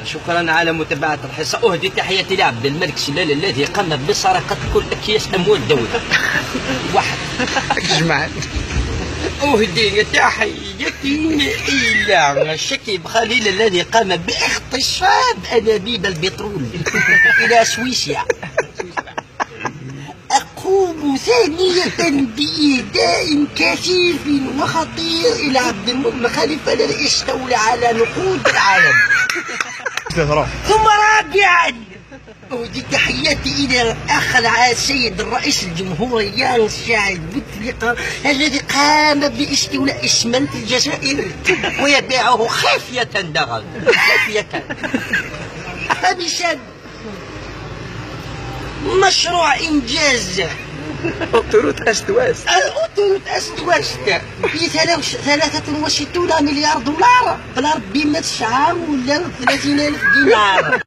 شكرا على متابعة الحصة. أهدي تحياتي لعبد الملك سلال الذي قام بسرقة كل أكياس أموال الدولة. واحد. جمع. أهدي تحياتي إلى شكيب خليل الذي قام باغتصاب أنابيب البترول إلى سويسرا. أقوم ثانية بإهداء كثيف وخطير إلى عبد المؤمن خليفة الذي استولى على نقود العالم. ثم رابعا، أهدي تحياتي إلى الأخ السيد الرئيس الجمهورية السعيد بوتفليقة الذي قام باستولاء اسمنت الجزائر ويبيعه خافية دغل خافية. خامسا، مشروع إنجاز Autoroute Est-Ouest. Autoroute Est-Ouest في 63 مليار دولار بلا ربي ما 39 ألف دينار.